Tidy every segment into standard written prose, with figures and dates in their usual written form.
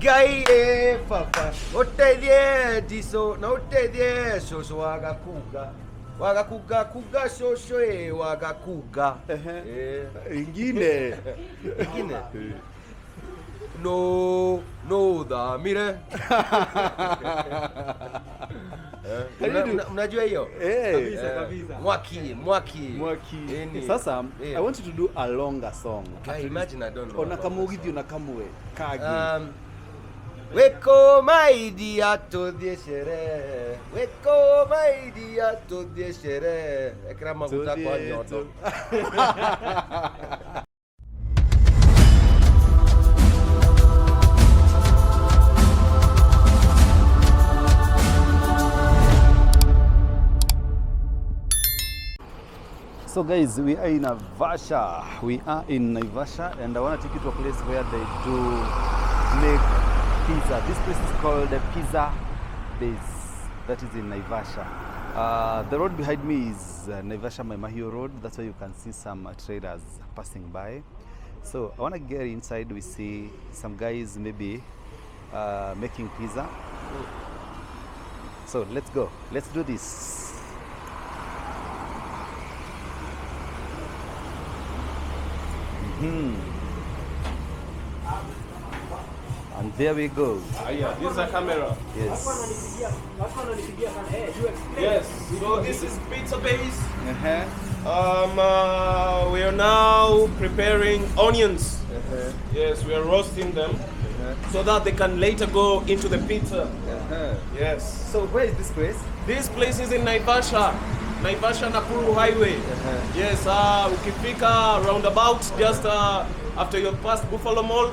Ngai e baba ũteithie Jesũ na ũteithie cũcũ wagakunga wagakunga kunga cũcũ ĩ wagakunga. Ingine. Ingine no no thamire. Mnajua hiyo? Kabisa, kabisa. Mwaki, mwaki. Mwaki. Sasa, I want you to do a longer song. I imagine I don't know. Ona kamugithi na kamwe kagi. Weko maidia tuthie sherehe. Weko maidia tuthie sherehe. Ekera maguta kwa nyondo. So guys, we are in Naivasha. We are in Naivasha and I want to take you to a place where they do make pizza. This place is called the Pizza Base. That is in Naivasha. The road behind me is Naivasha Mai Mahiu Road. That's where you can see some traders passing by. So I want to get inside. We see some guys maybe making pizza. So let's go. Let's do this. And there we go. Yeah, this is a camera. Yes. Yes. So this is Pizza Base. We are now preparing onions. Yes, we are roasting them so that they can later go into the pizza. Yes. So where is this place? This place is in Naivasha. Naivasha Nakuru Highway. Yes, ukifika roundabout just after you've passed Buffalo Mall,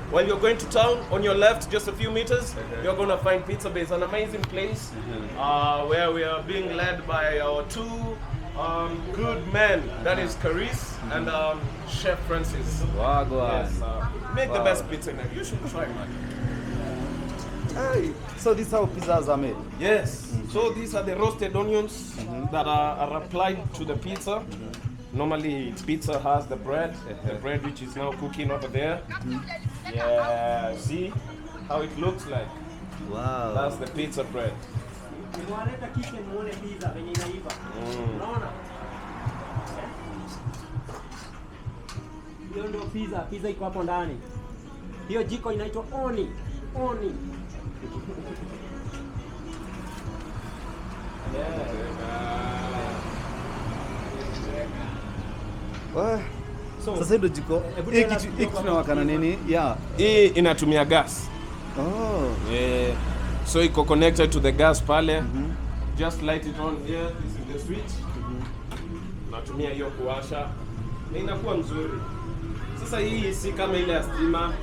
while you're going to town, on your left, just a few meters, you're gonna find Pizza Base, an amazing place where we are being led by our two good men, that is Caris and Chef Francis. Wagwan. Yes, make the best pizza. You should try, man. Hey. So this is how pizzas are made? Yes. So these are the roasted onions that are applied to the pizza. Normally pizza has the bread, the bread which is now cooking over there. Yeah, see how it looks like? Wow. That's the pizza bread. Hiyo ndio pizza, pizza iko hapo ndani. Hiyo jiko inaitwa oni, oni. Sasa ndio jiko. Hii kitu inawaka na nini? Yeah. Hii inatumia gas. Oh. Yeah. So iko connected to the gas pale. Just light it on here. This is the switch. Natumia hiyo kuwasha. Na inakuwa mzuri. Sasa hii si kama ile ya stima.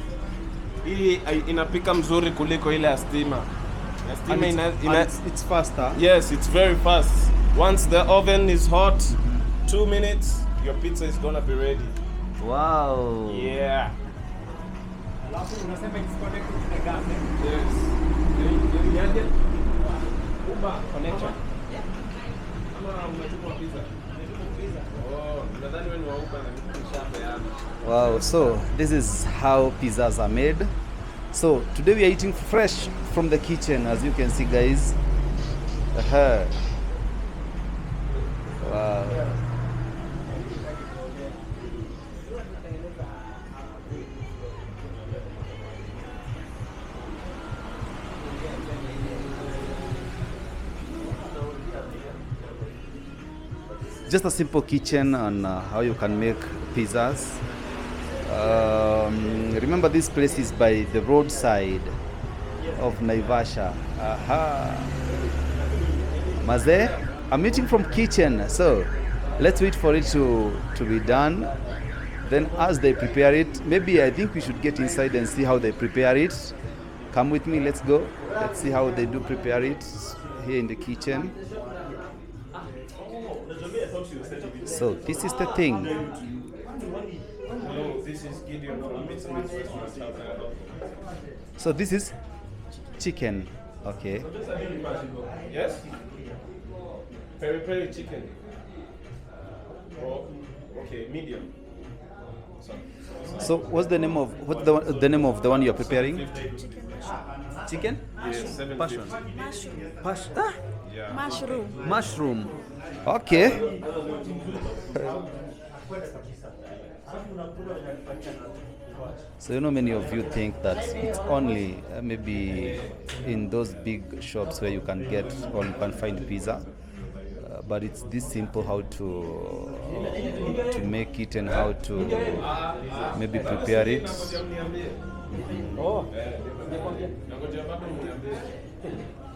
Hii inapika mzuri kuliko ile ya stima. Ya stima It's faster. Yes, it's very fast. Once the oven is hot, 2 minutes, your pizza is gonna be ready. Wow. Yeah. Alafu unasema it's connected to the gas. Yes. Uber connection. Ama unachukua pizza? Oh, nadhani wewe ni wa Uber na mimi nishapeana. Wow, so this is how pizzas are made. So today we are eating fresh from the kitchen, as you can see, guys. Wow. Just a simple kitchen on how you can make pizzas. Remember, this place is by the roadside of Naivasha. Aha. Maze, I'm eating from kitchen, so let's wait for it to be done. Then as they prepare it, maybe I think we should get inside and see how they prepare it. Come with me, let's go. Let's see how they do prepare it here in the kitchen. So this is the thing. Hello, this is Gideon from Pizza Base Restaurant. How can I help you? So this is chicken. Okay. Yes? Peri peri chicken. Oh, okay, medium. Sorry. So what's the name of what's the name of the one you're preparing? Chicken mushroom. Chicken? Yes, Passion. Mushroom. Pash- Mushroom. Mushroom. Okay. So you know, many of you think that it's only maybe in those big shops where you can get or you can find pizza, but it's this simple how to make it and how to maybe prepare it. Oh, nikwambia.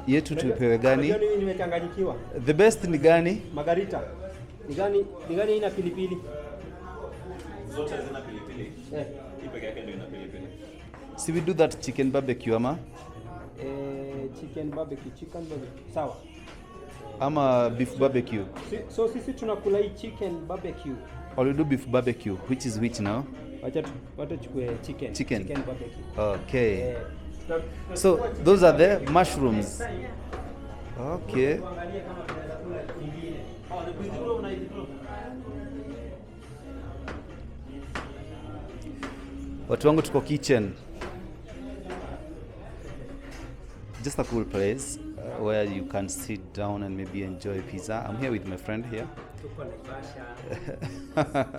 Yetu tupewe gani? Unajua mimi nimechanganyikiwa. The best ni gani? Margarita. Ni gani ni gani ina pilipili? Zote hazina pilipili. Eh. Hii peke yake ndio ina pilipili. Si we do that chicken barbecue ama Eh, chicken barbecue, chicken barbecue. Sawa. ama beef barbecue? So sisi tunakula hii chicken barbecue. Or we do beef barbecue, which is which now? Wacha wacha chukue chicken. Chicken. Chicken barbecue. Okay. Eh, So those are the mushrooms. Okay. tuangalie kama tunaweza kula kingine. Watu wangu tuko kitchen. Just a cool place where you can sit down and maybe enjoy pizza. I'm here with my friend here. Tuko Naivasha.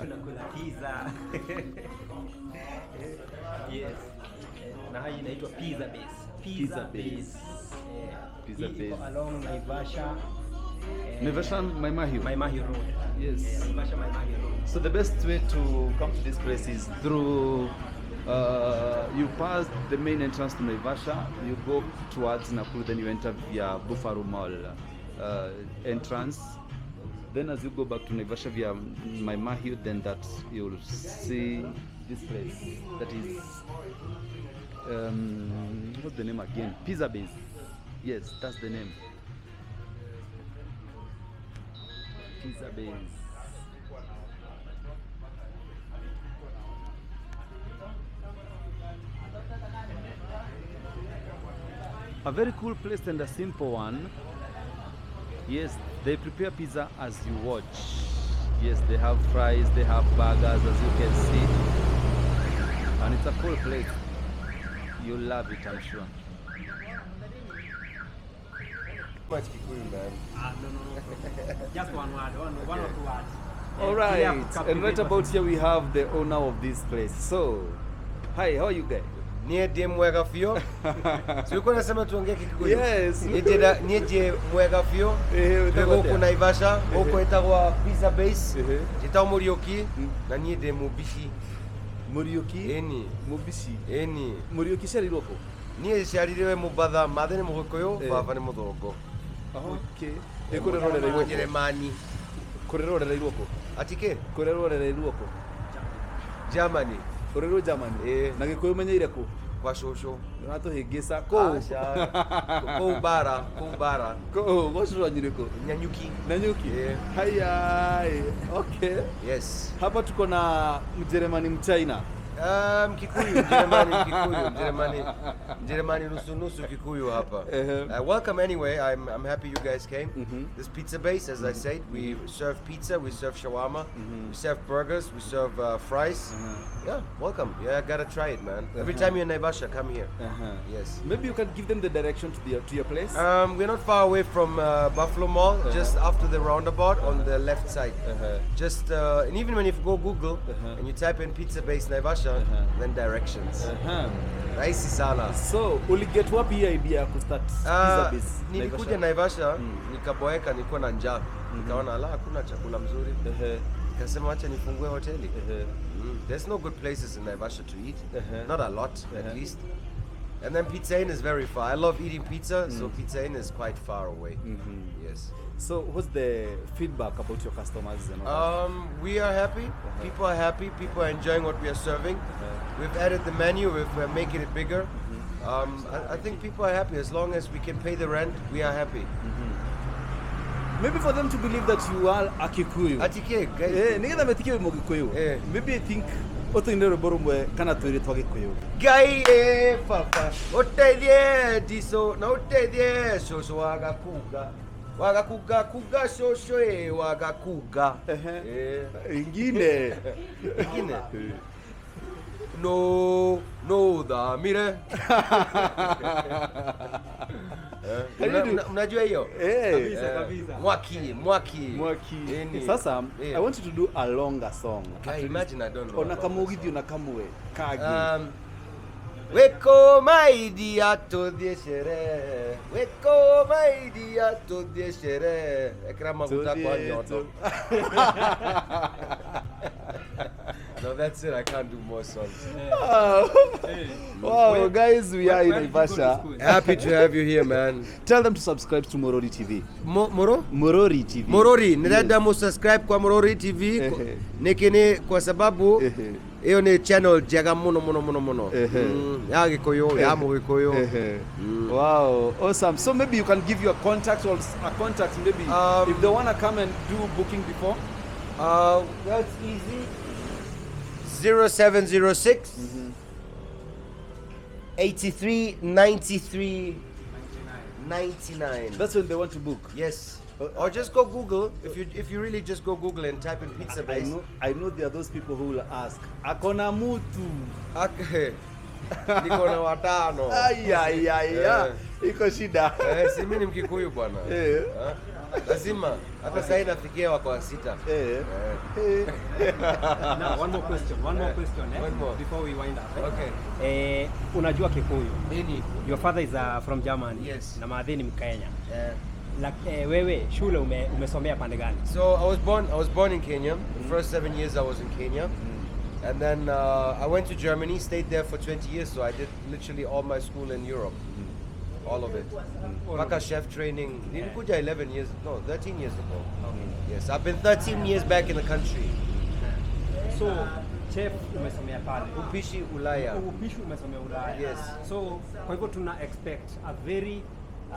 Tunakula pizza. Yes. Na hii inaitwa Pizza Base. Pizza Base. Eh, Pizza hii iko Base. along Naivasha. Naivasha Maimahiu. Maimahiu Road. Yes. Naivasha Maimahiu Road. So the best way to come to this place is through you pass the main entrance to Naivasha, you go towards Nakuru, then you enter via Buffalo Mall entrance. Then as you go back to Naivasha via Maimahiu, then that you'll see this place. That is, what's the name again? Pizza Base. Yes, that's the name. Pizza Base. A very cool place and a simple one. Yes, they prepare pizza as you watch. Yes, they have fries, they have burgers, as you can see. And it's a cool place. You'll love it, I'm sure. Much Kikuyu, man. Ah, no. Just one word, one or two words. All right, and right about here we have the owner of this place. So, hi, how are you guys? Niĩ ndĩ mwega biũ. Si ulikuwa unasema tuongee Kikuyu? Yes. Niĩ ndĩ mwega biũ. Ehe, Twĩ ũtagwo gũkũ atĩa? Naivasha, gũkũ ĩtagwo Pizza Base. Ehe. Njĩtagwo Mũriũki na niĩ ndĩ mũbici. Mũriũki? Ĩni. Mũbici. Ĩni. Mũriũki ciarirwo kũ? Niĩ ciarirwe Mũmbatha, mathe nĩ Mũgĩkũyũ, Eh. baba nĩ Mũthũngũ. Okay. Ĩ kũrĩa rũrereirwo kũ? Mũnjeremani. Kũrĩa rũrereirwo kũ? Atĩ kĩ? Kũrĩa rũrereirwo kũ? Germany. Kũrĩrwo Germany? Ĩĩ. Na Gĩkũyũ ũmenyeire kũ? Kwa cũcũ. Ũratũhĩngĩca kũ? Aca. Kũu bara, kũu bara. Kũ? Gwa cũcũ wanyu nĩ kũ? Nyanyuki. Nanyuki? Ĩĩ. Haya. Okay. Yes. Hapa tuko na Mjerumani Mchina. Mkikuyu, Mjerumani Mkikuyu, Mjerumani, Mjerumani nusu nusu Kikuyu hapa. Welcome anyway. I'm happy you guys came. This Pizza Base, as I said, we serve pizza, we serve shawarma, we serve burgers, we serve fries. Yeah, welcome. Yeah, gotta try it, man. Every time you're in Naivasha, come here. Yes. Maybe you can give them the direction to your place. We're not far away from Buffalo Mall, just after the roundabout on the left side. Just and even when you go Google and you type in Pizza Base Naivasha, then directions. Rahisi sana. So, uliget wapi hii idea ya kustart Pizza Base? Nilikuja Naivasha nikaboeka, nilikuwa na njaa, nikaona ala, hakuna chakula mzuri, nikasema acha nifungue hoteli. There's no good places in Naivasha to eat, not a lot at least. And then Pizza Inn is very far. I love eating pizza, so Pizza Inn is quite far away. Yes. So, what's the feedback about your customers and all We are happy. People are happy. People are enjoying what we are serving. We've added the menu. We're making it bigger. I think people are happy. As long as we can pay the rent, we are happy. that? Maybe for them to believe that you are a Kikuyu. Atike, guys. Eh, nigetha metikie wĩ Mũgĩkũyũ. Eh. Maybe I think ũtũinĩre rwĩmbo rũmwe kana twĩrĩ twa Gĩkũyũ. Ngai ĩ baba ũteithie ndico na ũteithie cũcũ wagakunga wagakunga kunga cũcũ ĩ wagakunga. Ehe. Eh. Ingine. Ingine. No no dhamire. Mnajua hiyo? Eh. Kabisa. Mwaki, mwaki. Mwaki. Nini? Sasa Eh. I want you to do a longer song. I imagine I don't know. Ona a longer kamugithi song. ona kamwe kagi. Weko maidia tudhie sherehe, weko maidia tudhie sherehe. Ekera maguta kwa Tudhie nyoto. No, that's it. I can't do more songs. Wow, guys, we are in Where did you go to Naivasha. school? Happy to have you here, man. Tell them to subscribe to Morori TV. Moro? Morori TV. Morori, nenda mu subscribe kwa Morori TV. Ehe. Nikini kwa sababu Ehe. hiyo ni channel njega muno muno muno muno. Ehe. Ya Gikuyu, ya Mugikuyu. Ehe. Wow, awesome. So maybe you can give your contact or a contact maybe if they wanna come and do booking before. That's easy. 0706 83 93 99. That's when they want to book. Yes. Or just go Google. If you really just go Google and type in pizza I base. know, I know there are those people who will ask, akona mutu. Okay. Niko na watano. Ay, ay, ay, ay. Iko shida. Eh, si mimi ni Mkikuyu bwana. Eh. Ah, lazima hata sasa nafikia wako wa sita. Eh. Eh. Now, one more question, one more question, eh? One more. Before we wind up. Eh? Okay. Eh, unajua Kikuyu. Nini? Your father is from Germany. Yes. Na maadhi ni Mkenya. Eh. Like, wewe shule umesomea pande gani? So I was born in Kenya. The first 7 years I was in Kenya. And then I went to Germany, stayed there for 20 years. So I did literally all my school in Europe. All of it. Mpaka chef training. Nilikuja 11 years, no, 13 years ago. Yes, I've been 13 years back in the country. So chef umesomea pale. Upishi Ulaya. Upishi umesomea Ulaya. Yes. So kwa hivyo tuna expect a very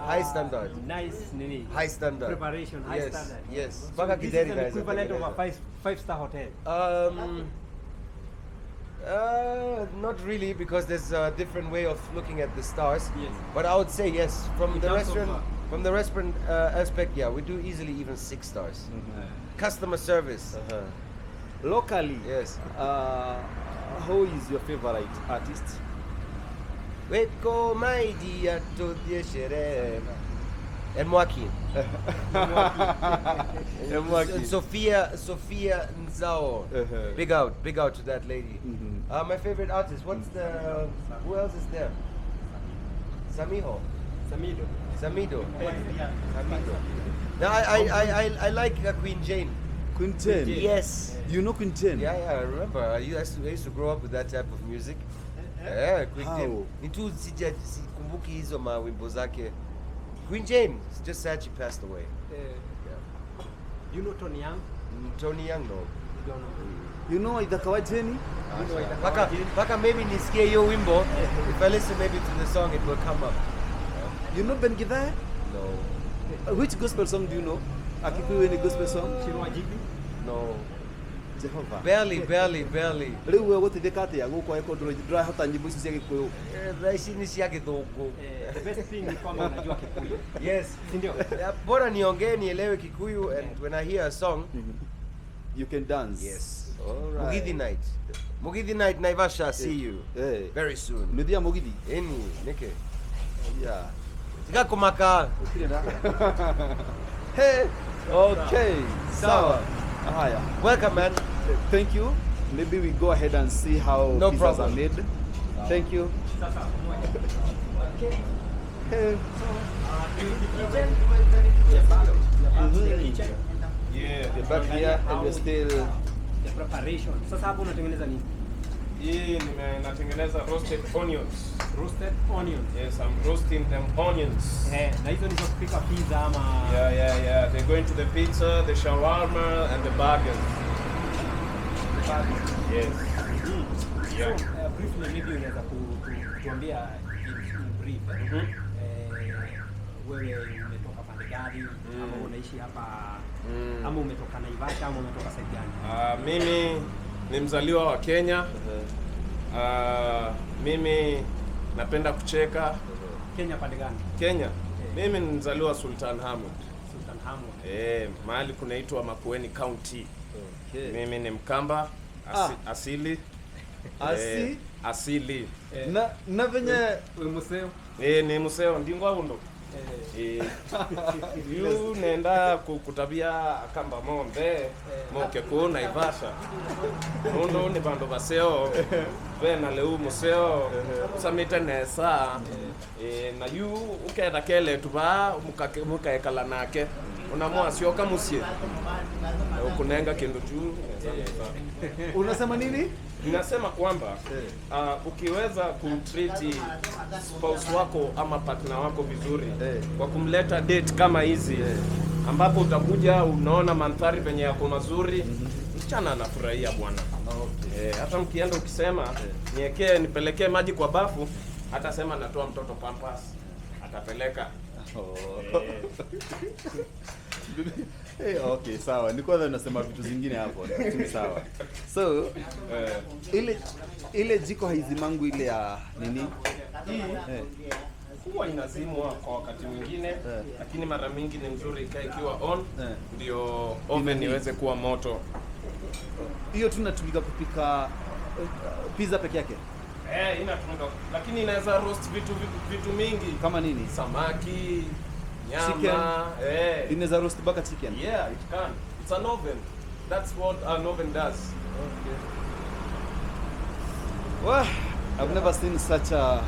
High standard. Nice nini? High standard. Preparation, high Yes, standard. yes. So Mpaka this is githeri an naweza equivalent of a tengeneza. five star hotel. Not really, because there's a different way of looking at the stars. Yes. But I would say yes. From In the terms of, restaurant, from the restaurant aspect, yeah, we do easily even six stars. Customer service. Locally, Yes. Who is your favorite artist? Weko maidia tudhie sherehe. And Mwaki. Mwaki. And Sophia Nzao. Big out to that lady. My favorite artist. What's the? Who else is there? Samiho. Samido. Samido. Samido. Now I like Queen Jane. Queen Jane. Yes. You know Queen Jane? Yeah, I remember. I used to grow up with that type of music. Yeah, Queen How? Jane. Ni tu sija sikumbuki hizo mawimbo zake. Queen Jane. It's just sad she passed away. Yeah. You know Tony Young? Tony Young, no. You don't know. You know Ithaka wa Jane? You know Ithaka Paka, wa Jane? paka maybe nisikie hiyo wimbo. If I listen maybe to the song, it will come up. You know Ben Githae? No. Which gospel song do you know? Akikuyu, any gospel song? Chinua Achebe? No. Jehova. Barely, barely, barely. Rĩu we gũteithĩka atĩa gũkũ angĩkorwo ndũrahota nyĩmbo icio cia Gĩkũyũ? Eh, thaa ici ni cia Gĩthũngũ. Eh, the best thing ni kwamba unajua Kikuyu. Yes. Si ndio? Yeah, bora niongee nielewe Kikuyu and when I hear a song, You can dance. Yes. All right. Mugithi night. Mugithi night, Naivasha, see you Eh. very soon. Nĩũthiaga mũgithi? Eni, nike. Yeah. Tiga kumaka. Gũtirĩ na. Hey, okay. Sawa. Haya. Welcome, man. Thank you. Maybe we go ahead and see how No pizzas problem. are made. Thank you. Sasa pamoja. Okay. Hey. So, the kitchen. We are back. We are back to the kitchen. Yeah. We're back here and we're still The preparation. Sasa hapo unatengeneza nini? Hii natengeneza roasted onions. Roasted onions. Yes, I'm roasting them onions. Eh, na hizo ni za kupika pizza ama Yeah. They go into the pizza, the shawarma, and the burgers. Yes. Yeah. So, briefly maybe unaweza kutuambia in brief, eh? Eh, wewe umetoka pande gani ama unaishi hapa ama umetoka Naivasha ama umetoka side gani? Mimi ni mzaliwa wa Kenya. Mimi napenda kucheka. Kenya pande gani? Kenya. Mimi ni mzaliwa Sultan Hamud. Sultan Hamud. Eh, mahali kunaitwa Makueni County. Okay. Mimi ni Mkamba asili. Asi asili. Na venye We museo. Ni museo ndingwa undo. Yu nenda kukutabia akamba mombe moke ku Naivasha. Mundu ni bandu baseo bena leu museo usamite nesa na yu ukenda kele tuba mukaekala nake unamwasioka musie ukunenga kindu juu nesa. Unasema nini? Ninasema kwamba ukiweza kumtreat spouse wako ama partner wako vizuri kwa kumleta date kama hizi ambapo utakuja unaona mandhari penye yako mazuri, msichana anafurahia bwana. Okay. Hata mkienda ukisema niekee nipelekee maji kwa bafu, atasema natoa mtoto Pampers, atapeleka. Okay, sawa. Nilikuwa nadhani unasema vitu zingine hapo. Lakini sawa. So, ile jiko haizimangu ile ya nini? Hii huwa inazimwa kwa wakati mwingine, lakini mara mingi ni mzuri ikae ikiwa on ndio oven iweze kuwa moto. Hiyo tu inatumika kupika pizza peke yake? Inatumika, lakini inaweza roast vitu mingi. Kama nini? Samaki, nyama, Chicken. Inaweza roast mpaka chicken. Yeah, it can. It's an oven. That's what an oven does. Okay. Well, I've never seen such a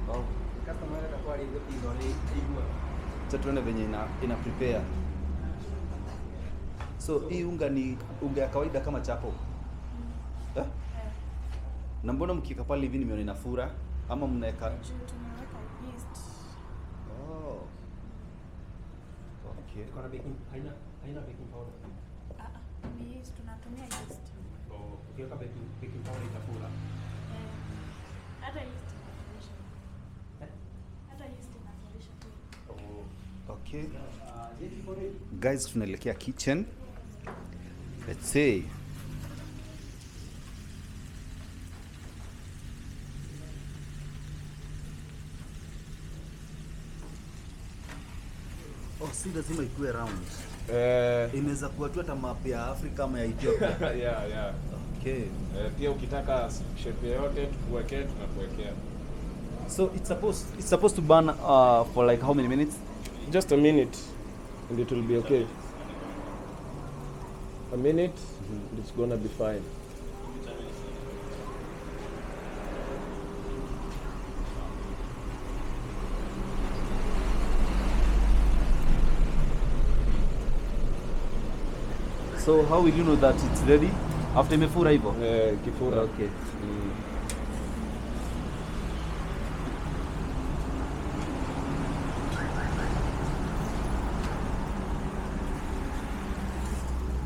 Oh. Acha tuone venye ina prepare. So hii unga ni unga ya kawaida kama chapo. Na mbona mkiweka pale hivi nimeona inafura ama mnaweka Tumeweka yeast. Oh. Okay. Iko na baking, haina baking powder. Ni yeast, tunatumia yeast. Oh, ukiweka baking powder itafura. Hata yeast inafurisha. Hata yeast inafurisha tu. Okay. Guys, tunaelekea kitchen. Let's see. Oh, si lazima ikuwe round. Inaweza kuwa tu hata map ya Afrika ama ya Ethiopia. Yeah. Okay. Pia ukitaka shape yoyote tukuwekee, tunakuwekea. So it's supposed to burn for like how many minutes? Just a minute and it will be okay. A minute and it's gonna be fine. So how will you know that it's ready? After imefura hivyo? Kifura. Okay.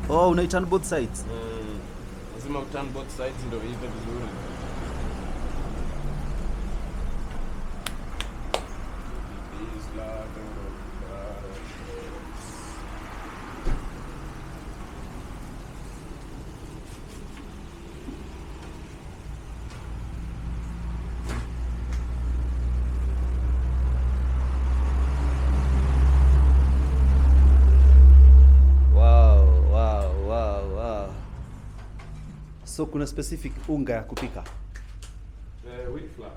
Oh, una turn both sides. Lazima turn both sides ndio iive vizuri. Wow. So kuna specific unga ya kupika? Wheat flour.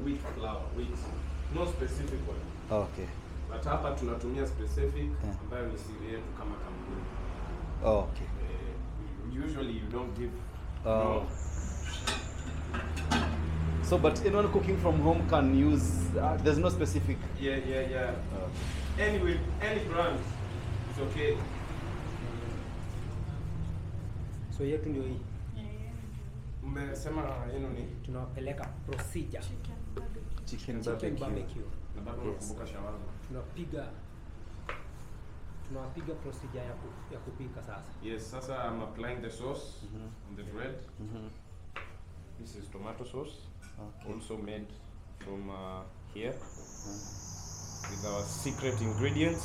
Wheat flour, wheat. No specific one. Okay. But hapa tunatumia specific ambayo ni siri yetu kama kampuni. Oh, okay. Usually you don't give. No. So but anyone cooking from home can use, there's no specific. Yeah. Anyway, any brand is okay. So yetu ndio hii. Mmesema yenu ni tunawapeleka procedure. Chicken Chicken barbecue. Na bado unakumbuka shawarma. Tunapiga procedure ya kupika sasa. Yes, sasa I'm applying the sauce on the bread. This is tomato sauce. Okay. Also made from here with our secret ingredients.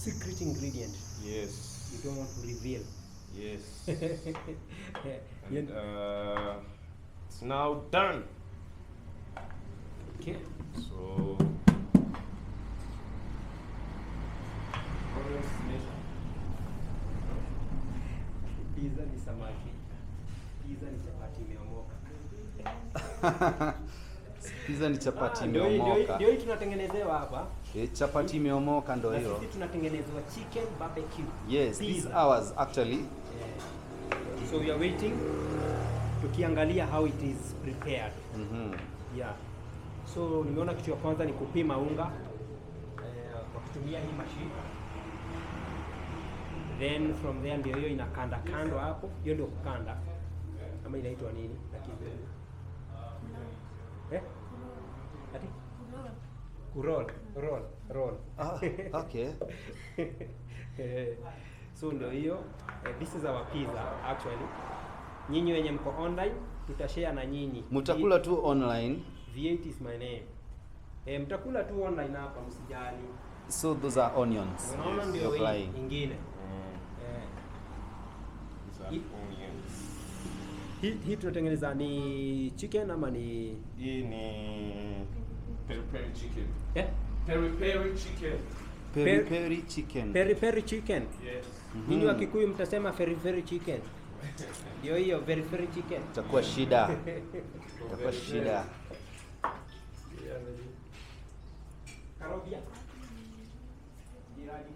Secret ingredient. Yes. You don't want to reveal. Yes. And it's now done. Okay. So. Pizza ni chapati imeomoka. Pizza ni chapati Ah, ndio hii- ndio hii- imeomoka. Ndio hii tunatengenezewa hapa. Eh, chapati imeomoka ndo Na hiyo. sisi tunatengenezewa chicken barbecue. Yes, this is Pizza. ours actually. Yeah. So we are waiting tukiangalia how it is prepared. Yeah. So nimeona kitu ya kwanza ni kupima unga kwa kutumia hii machine. Then from there ndio hiyo inakanda kando hapo. Hiyo ndio kukanda. Ama inaitwa nini na Kizungu? Eh? Ati? Kuroll, roll, roll. Ah, okay. So ndio hiyo. This is our pizza actually. Nyinyi wenye mko online tutashare na nyinyi. Mtakula tu online. V8 is my name. Mtakula tu online hapa msijali. So those are onions. Unaona ndio You're hii applying. ingine. These are onions. Hii tunatengeneza ni chicken ama ni Hii ni peri peri chicken. eh? Peri peri chicken. Peri Peri- peri chicken. Peri peri chicken. Yes. Nyinyi wa Kikuyu mtasema peri peri chicken. Ndio hiyo peri peri chicken. Itakuwa shida. Itakuwa shida. Karobia. Jirani.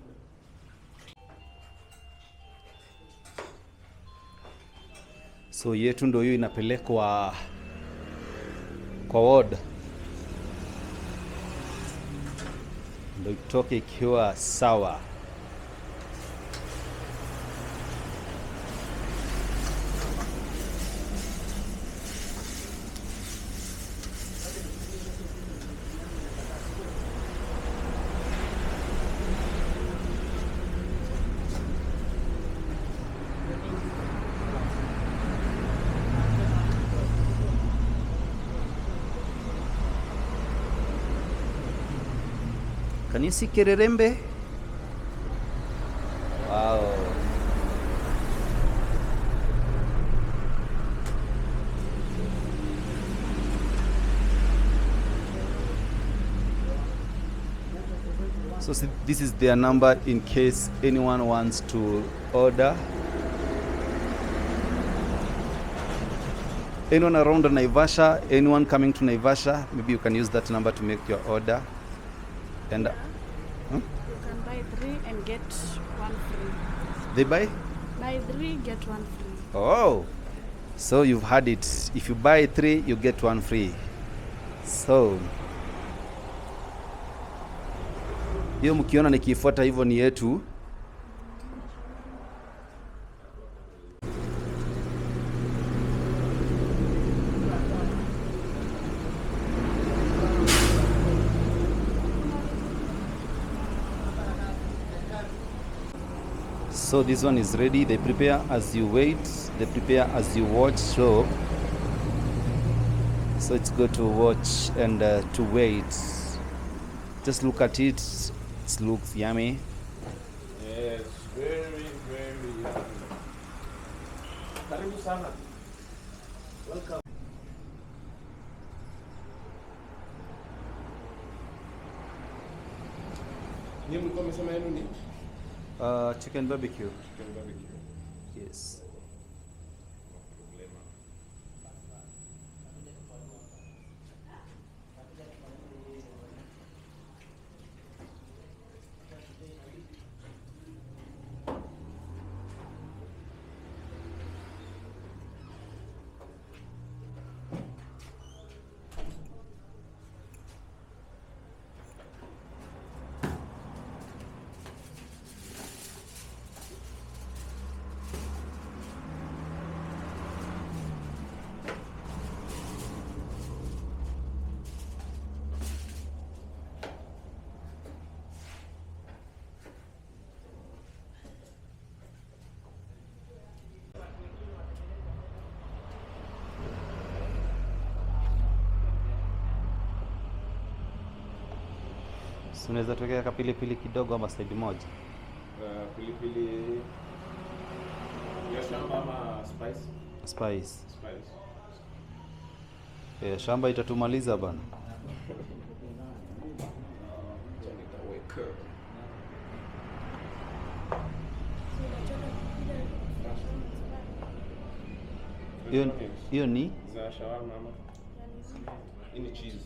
So yetu ndo hiyo inapelekwa kwa ward ndo itoke ikiwa sawa. Can you see Kererembe? Wow. So see, this is their number in case anyone wants to order. Anyone around Naivasha, anyone coming to Naivasha, maybe you can use that number to make your order. And You can buy three and get one free. they buy? Buy three, get one free. Oh, so you've had it. If you buy three, you get one free. So hiyo mkiona nikiifuata hivyo ni yetu. So this one is ready. They prepare as you wait. They prepare as you watch. So it's good to watch and to wait. Just look at it. It looks yummy. Yes, very very yummy. Karibu sana. Welcome. Nyinyi mlikuwa mmesema yenu ni Chicken barbecue. chicken barbecue. Yes. Problema. Si unaweza tuwekea kapilipili kidogo ama side moja. Pilipili ya shamba ama spice? Spice. Spice. Eh, shamba itatumaliza bana. Acha nitaweka. Hiyo ni za shawarma ama hii ni cheese.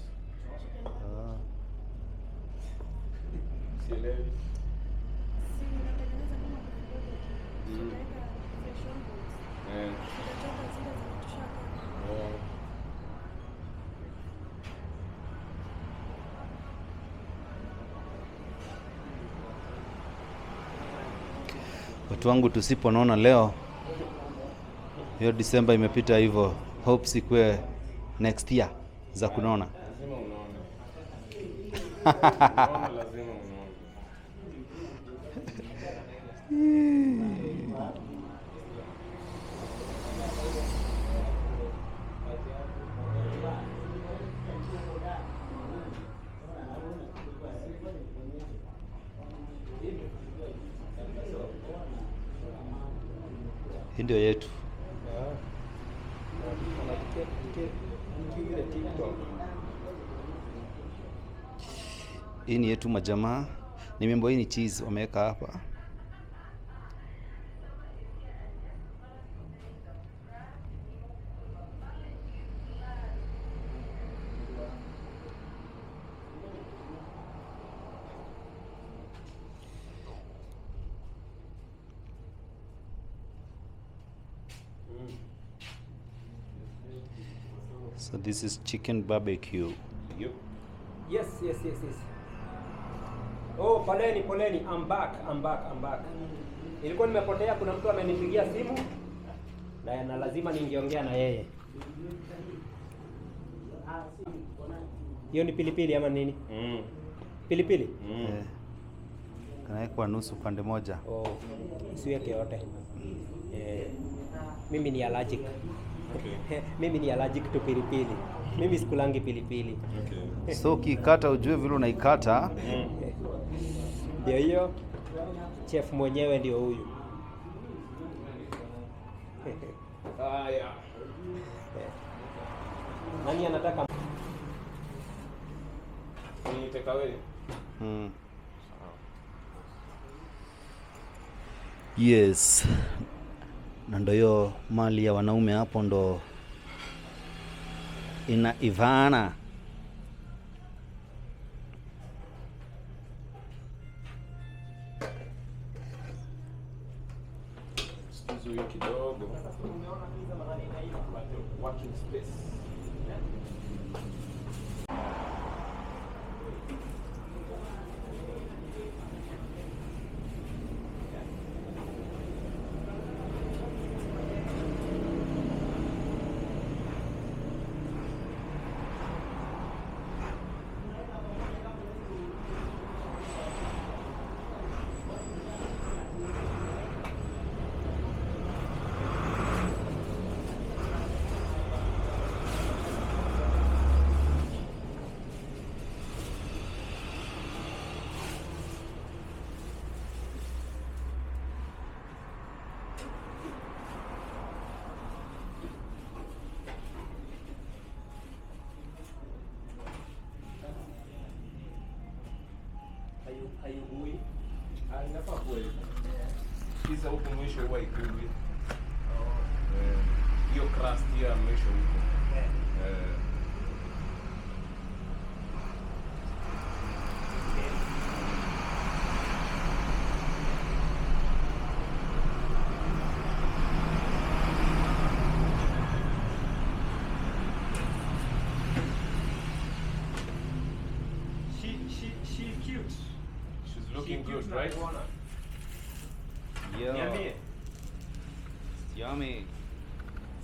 Sielewi. Watu wangu, tusiponona leo, hiyo Disemba imepita hivyo. Hope sikuwe next year za kunona. Lazima unaone. Unaona, lazima unaone. Hii ndio yetu. Hii ni yetu majamaa. Nimeambiwa hii ni cheese wameweka hapa. So this is chicken barbecue. Yep. Yes. Oh, poleni poleni, I'm back, I'm back, I'm back. Nilikuwa nimepotea, kuna mtu amenipigia simu na lazima ningeongea na yeye. Hiyo ni pilipili ama nini? Pilipili? Eh, kanawekwa nusu pande moja. Oh, usiweke yote. Mimi ni allergic. Okay. Mimi ni allergic to pilipili. Mimi sikulangi pilipili. Okay. So ukikata ujue vile unaikata. Ndio hiyo. Chef mwenyewe ndio huyu. Haya. Nani anataka? Ni take away. Yes. Na ndo hiyo mali ya wanaume hapo ndo inaivana. Sikizo kidogo. Working space. Hayugui. Inafaa kuwa hivyo. Pizza huku mwisho huwa ikuli. Hiyo crust ya mwisho huko. She cute. She's looking good, right? Yo. Niambie. Yummy.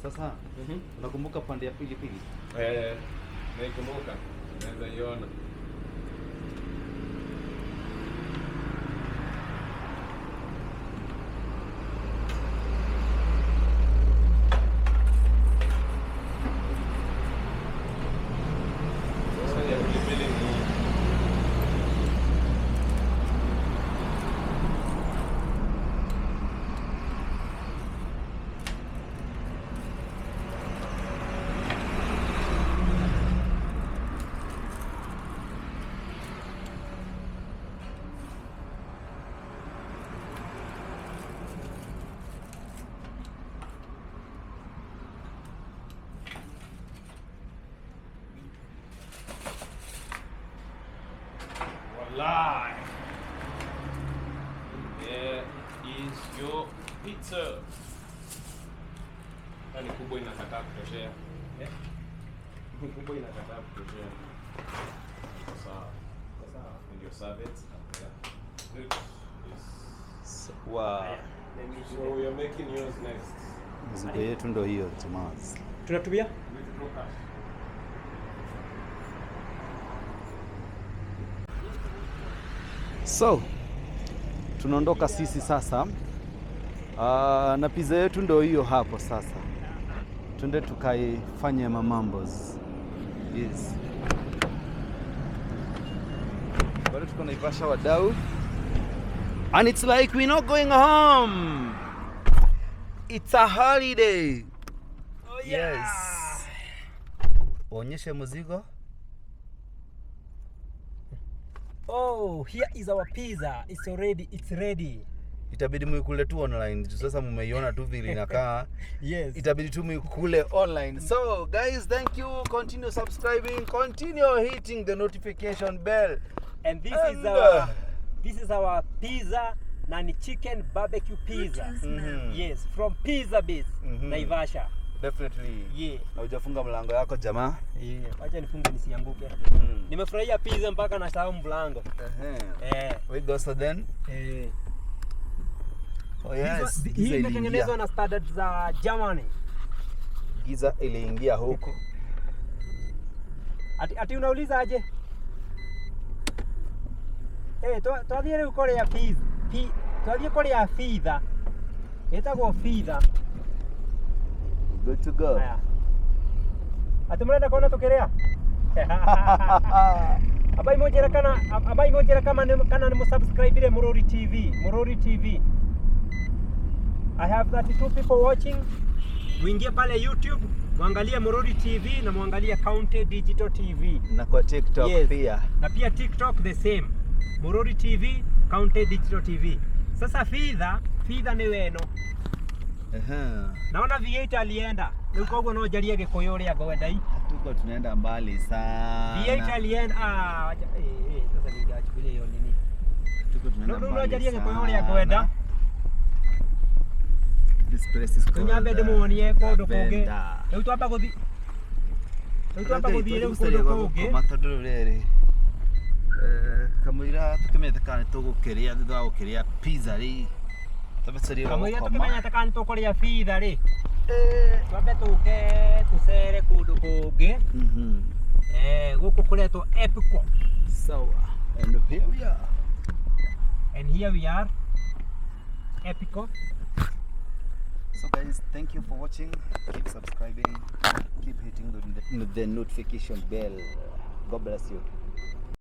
Sasa unakumbuka pande ya pilipili? Naikumbuka. Naweza iona. Sasa ya pilipili ni Live. There is your pizza. Na ni kubwa inakataa kutoshea. Eh? Ni kubwa inakataa kutoshea. Iko sawa. Iko sawa. And your serviettes. Yeah. Good. Yes. Wow. Let me So we are making yours next. Mzigo yetu ndo hiyo jamaa. Tunatumia? Withdraw cash. So tunaondoka sisi sasa. Na pizza yetu ndo hiyo hapo sasa. Twende tukaifanye mamambos. Yes. Bado tuko Naivasha wadau. And it's like we're not going home. It's a holiday. Oh, yeah. Yes. Onyeshe mzigo. Oh, here is our pizza. It's already, it's ready. Itabidi muikule tu online. Juu sasa mumeiona tu vile inakaa. Yes. Itabidi tu muikule online. So guys, thank you. Continue subscribing. Continue hitting the notification bell. And this And, is our this is our pizza na ni chicken barbecue pizza. Yes, from Pizza Base, Naivasha. Definitely. Yeah. Na hujafunga mlango yako jamaa. Yeah. Wacha nifunge nisianguke. Nimefurahia pizza mpaka nasahau mlango. Eh. We go so then. Eh. Oh yes. Hizo- Giza Hii imetengenezwa iliingia. na standard za Germany. Giza iliingia huku. Ati unauliza aje? Eh, twathiĩ rĩu kũrĩa pizza. Twathiĩ kũrĩa pizza. Ĩtagwo pizza. Good to go. Haya. Atĩ mũrenda kuona tũkĩrĩa? Abai mũnjĩre kana abai mũnjĩre kama nĩ kana nĩ mũsubscribe Mururi TV, Mururi TV. I have 32 people watching. Muingie pale YouTube, muangalie Mururi TV na muangalie County Digital TV. Na kwa TikTok Yes. pia. Na pia TikTok the same. Mururi TV, County Digital TV. Sasa fidha, fidha ni weno. Aha. Naona V8 alienda. Rĩu koguo no njarie Gĩkũyũ ũrĩa ngwenda i. Tuko tunaenda mbali sana. V8 alienda ah, wacha sasa ningeachukulia hiyo nini. Tuko tunaenda Rĩu no mbali njarie Gĩkũyũ sana. ũrĩa ngwenda. This place is called Rĩu nyambe ndĩmuonie kũndũ kũngĩ. Lavender. Rĩu twamba gũthiĩ rĩu twamba gũthiĩ rĩu kũndũ kũngĩ. Gũkoma tondũ rĩrĩ kamũira tũkĩmenyete kana nĩtũgũkĩrĩa thutha wa gũkĩrĩa pizza rĩ twambe tũcarie gwa Kamũira gũkoma. tũkĩmenyete kana nĩtũkũrĩa pizza rĩ. Twambe tũke tũcere kũndũ kũngĩ. Eh, gũkũ kũretwo Epco. Sawa. And here we are. And here we are. Epico. So guys, thank you for watching. Keep subscribing. Keep hitting the notification bell. God bless you.